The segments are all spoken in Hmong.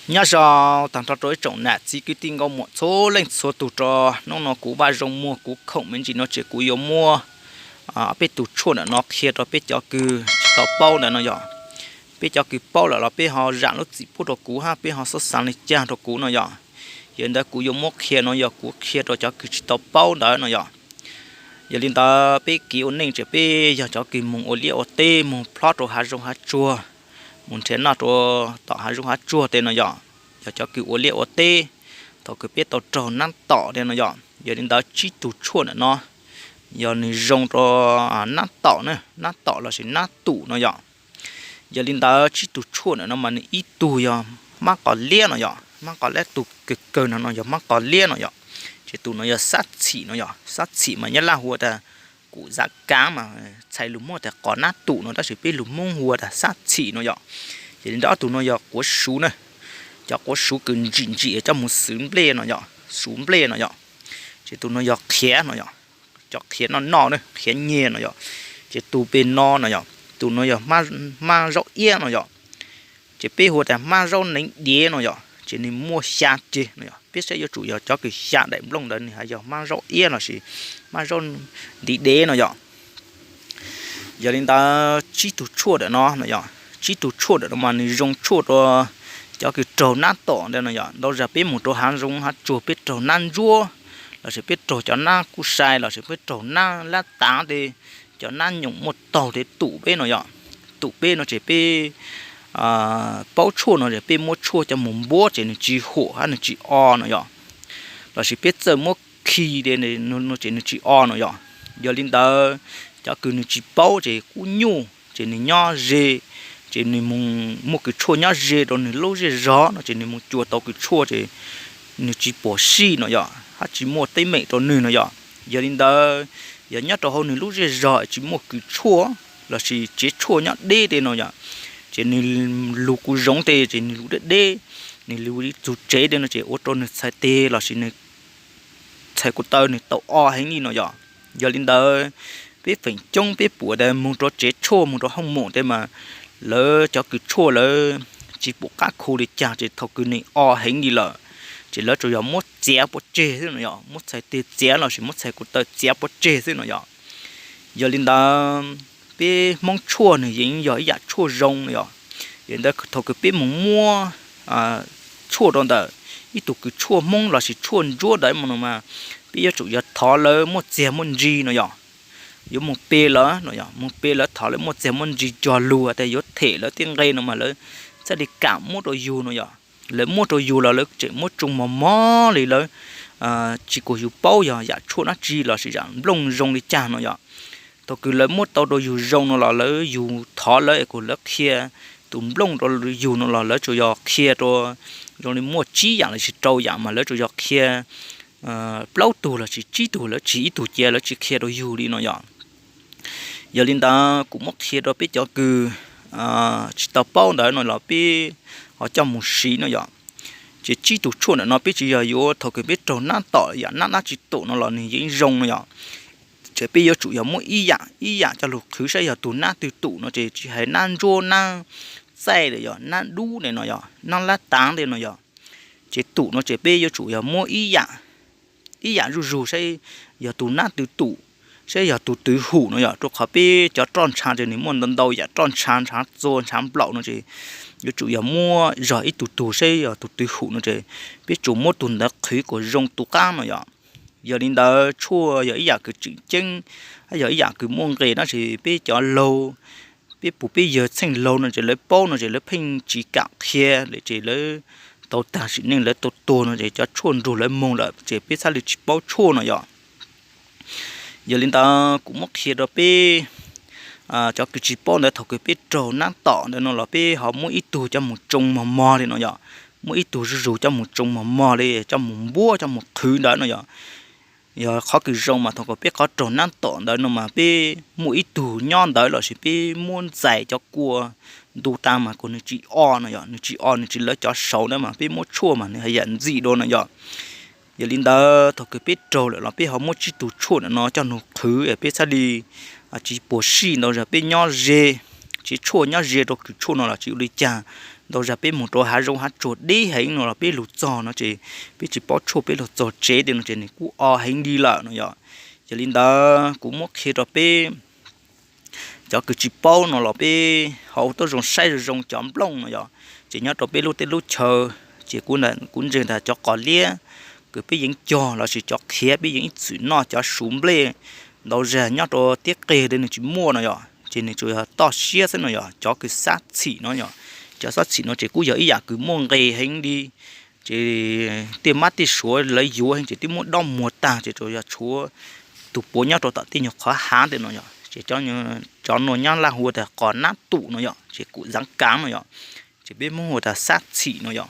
Nyob zoo tag nrho rau ib tsoom nam txiv kwv tij nkauj muam txhua leej txhua tus rau hnub no kuv Vaj Zoo Muag kuv khoom me ntsis no ces kuv yuav muab peb tus tshuaj ntawm no qhia rau peb cov kws tsis tau paub ntawd no yog. Peb cov kws paub lawm los peb ho zam lub txim pub rau kuv hab peb ho xob xaav li caag rau kuv no yog. Yog li ntawd kuv yuav muab qhia no yog kuv qhia rau cov kws tsis tau paub ntawd no yog. Yog li ntawd peb kev ua neej ces peb yog cov kws moog ua liaj ua teb moog plob rau hav zoov hav tsuag, moog nrhiav noj rau tom hav zoov hav tsuag tej no yog. Yog cov kws ua liaj ua teb, thaum kws peb tau raug nab tom tej no yog. Yog li ntawd tsib tug tshuaj ntawm no yog nwg zoo rau nab tom, nab tom lossis nab tum no yog. Yog li ntawd tsib tug tshuaj ntawm no mas nws ib tug yog hmab qos liab no yog, hmab qos liab tug kawg kawg no no yog hmab qos liab no yog. Ces tus no yog xab txhim no yog, xab txhim mas Nyab Laj hu ua tas kua xav kav mas txhais lus Hmoob tas qos nab tum no tab sis peb lus Hmoob hu ua tas xab txhim no yog. Yog li ntawd ob tug no yog quav suv na, cov quav suv kws ntsim ntsim coj mus xwv nplej no yog, suv nplej no yog. Ces tus no yog qhiav no yog, cov qhiav noj noj na, qhiav nyiaj no yog. Ces tus pem no no yog, tus no yog hmab zaub iab no yog. Ces peb hu tas hmab zaub neev diav no yog, ces nws muaj xya ceg no yog. Peb saib yuav tsum yog cov kws xya daim nplooj ntawd nws has yog hmab zaub iab lossis hmab zaub ntiv dev no yog. Yog li ntawd tsib tug tshuaj ntawm no no yog, tsib tug tshuaj ntawm no mas nws zoo tshuaj rau cov kws raug nab tom ntawd no yog. Ntau zag peb moog rau hav zoov hav tsuag peb raug nab ntsuab, lossis peb raug cov nab kuj sai, lossis peb raug nab lab tav tej, cov nab nyoos muaj taug tej tum peb no yog. Tum peb no ces peb paub tshuaj no ces peb muab tshuaj coj mus npuab ces nws tsis huam hab nws tsis o no yog. Lossis peb txawj muab khi ces nws tsis o no yog. Yog li ntawd cov kws nws tsis paub ces kub nyuj ces nws nyob ze, ces nws muaj kws tshuaj nyob ze rau nws lub zej zog no ces nws mus cua tau kws tshuaj ces nws tsis pom sij no yog, hab tsis muaj teeb meem rau nws no yog. Yog li ntawd yog nyob rau hauv nws lub zej zog tsis muaj kws tshuaj lossis tsev tshuaj nyob deb tej no yog, ces nws lug kuj zoov tej ces nws lug deb deb, nws lug ib txug tsev tej no ces ua rau nws txhais tes lossis nws txhais ko taw nws tau o heev li no yog. Yog li ntawd peb feem coob peb pum tas moog rau tsev tshuaj moog rau hooj mum tej mas lawv cov kws tshuaj lawv tsis pum qab khu li cas ces thaum kws nws o heev li lawm ces lawv tsuas yog muab txiav pov tseg xwb no yog, muab txhais tes txiav lossis muab txhais ko taw txiav pov tseg xwb no yog. Yog li ntawd peb Hmoob tshuaj nws yeej yog ib yaam tshuaj zoo no yog. Yog li ntawd thaum kws peb moog muab tshuaj rau ntawm ib tug kws tshuaj Hmoob lossis tshuaj ntsuab ntawd no mas peb yuav tsum yog thov lawv muaj txiag muaj ntsis no yog. Yuav moog pe lawv no yog, moog pe lawv thov lawv muaj txiag muaj ntsis cog lug tas yuav them lawv tej nqe no mas lawv txhaj li kam muab rau yug no yog. Lawv muab rau yug los lawv tseem muab tsoo mos mos li lawv tsis kuas yug paub yog yaam tshuaj dab tsi lossis yaam nplooj zoo li cas no yog. Thaum kws lawv muab tau rau yug zoo no los lawv yug thov lawv es kuas lawv qhia tus nplooj rau yug no los lawv tsuas yog qhia rau zoo li muaj tsib yaam lossis rau yaam mas lawv tsuas yog qhia plaub tug lossis tsib tug, lawv tsis ib tug cia lawv tsis qhia rau yug li no yog. Yog li ntawd kuv muab qhia rau peb cov kws tsis tau paub ntawd no los peb ho coj mus siv no yog. Ces tsib tug tshuaj ntawm no peb tsis yog yuav thaum kws peb raug nab tom yaam nab dab tsi tum no los nws yeej zoo no yog. Ces peb yuav tsum yog muab ib yaam ib yaam coj lug qhwv saib yog tus nab twg tum no ces tsis hais nab ntsuab nab txaij los yog nab dub ne no yog nab lab tav tej no yog. Ces tum no ces peb yuav tsum yog muab ib yaam zuj zug saib yog tus nab twg tum, saib yog tus twg hum no yog. Rau qhov peb cov roj ntsha ces nws muaj ntau ntau yaam roj ntsha, ntshav txua ntshav nplaum no ces yuav tsum yog muab zog ib tug tug saib yog tus twg hum no ces peb tsuas muab tus ntawd qhwv kom zoo tus qab no yog. Yog li ntawd tshuaj yog ib yaam kws tseem ceeb, yog ib yaam kws muaj nqe tab sis peb cov laug, peb pug peb yawg txheej laug no ces lawv paub no ces lawv pheej tsis kam qhia li ces lawv tau tag sim neej lawv tau tuag no ces cov tshuaj nrug lawv moog lawm ces peb txhaj li tsis paub tshuaj no yog. Yog li ntawd kuv muab qhia rau peb cov kws tsis paub ntawd thaum kws peb raug nab tom ntawd no los peb ho muab ib tug coj mus tsoo mos mos li no yog. Muab ib tug zuj zug coj mus tsoo mos mos li coj mus npuab coj mus qhwv ntawd no yog. Yog qhov kws zoo mas thaum kws peb qhov raug nab tom ntawd no mas peb muaj ib tug nyob ntawd lossis peb muab ntxais cov kua ntu tas mas kuas nws tsis o no yog, nws tsis o nws tsis lawv cov saud ntawd mas peb muab tshuaj mas nws haj yam ntxim dua no yog. Yog li ntawd thaum kws peb raug lawm los peb ho muab tsib tug tshuaj ntawm no coj nug qhwv es peb txhaj li tsis puas sij ntau zog peb nyob ze, tsev tshuaj nyob ze rau kws tshuaj no los tsis ua li cas, ntau zag peb mus rau hav zoov hav tsuag deb heev no los peb lug txog no ces peb tsis paub tshuaj, peb lug txog tsev tiag no ces nws kuj o heev li lawm no yom. Yog li ntawd kuv muab qhia rau peb cov kws tsis paub no los peb ho ua tuab zoo saib zoo zoo cov nplooj no yom. Ces nyob rau peb lub teb lub chaw, ces kuv ntseeg tas cov qos liab kws peb yeej cog lossis cov qhiav peb yeej ib txwm noj, cov suv nplej ntau zag nyob rau tiab qeg nws tsis muaj no yom, ces nws tsuas yog toj siab xwb no yom. Cov kws xab txhim no yom, cov xab txhim no ces kuj yog ib yam kws muaj nqis heev li, ces tej mab tej suav lawv yuav heev ces twb muab dob muag tag ces tsuas yog tshuav tus puav nyob rau tom tej nyuag qhov hav ntawd no yom. Ces cov no nyob Laj hu tas qos nab tum no yom, ces kum zav kav no yom, ces peb Hmoob hu tas xab txhim no yom.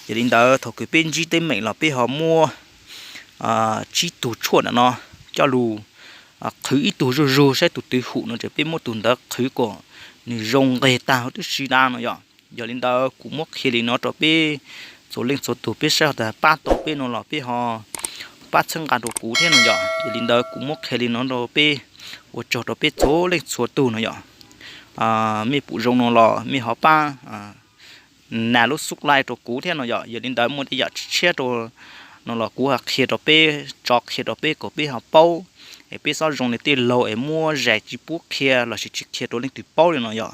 Yog li ntawd thaum kws peb ntsib teeb meem los peb ho muab tsib tug tshuaj ntawm no coj lug qhwv ib tug zuj zug saib tus twg hum no ces peb muab tus ntawd qhwv kom nws zoo nqis tag huv tib si na no yom. Yog li ntawd kuv muab qhia li no rau peb txhua leej txhua tug, peb saib tas pab tau peb no los peb ho pab txhawb nqa rau kuv thiab no yom. Yog li ntawd kuv muab qhia li no rau peb, ua tsaug rau peb txhua leej txhua tug no yom. Mej pum zoo no los mej ho pab nas lub subscribe rau kuv thiab no yom. Yog li ntawd muaj tej yam tshiab rau no los kuv ho qhia rau peb, tso qhia rau peb kom peb ho paub, es peb xob zoo li tej laug es muab zais tsis pub qhia lossis tsis qhia rau leej twg paub li no yom.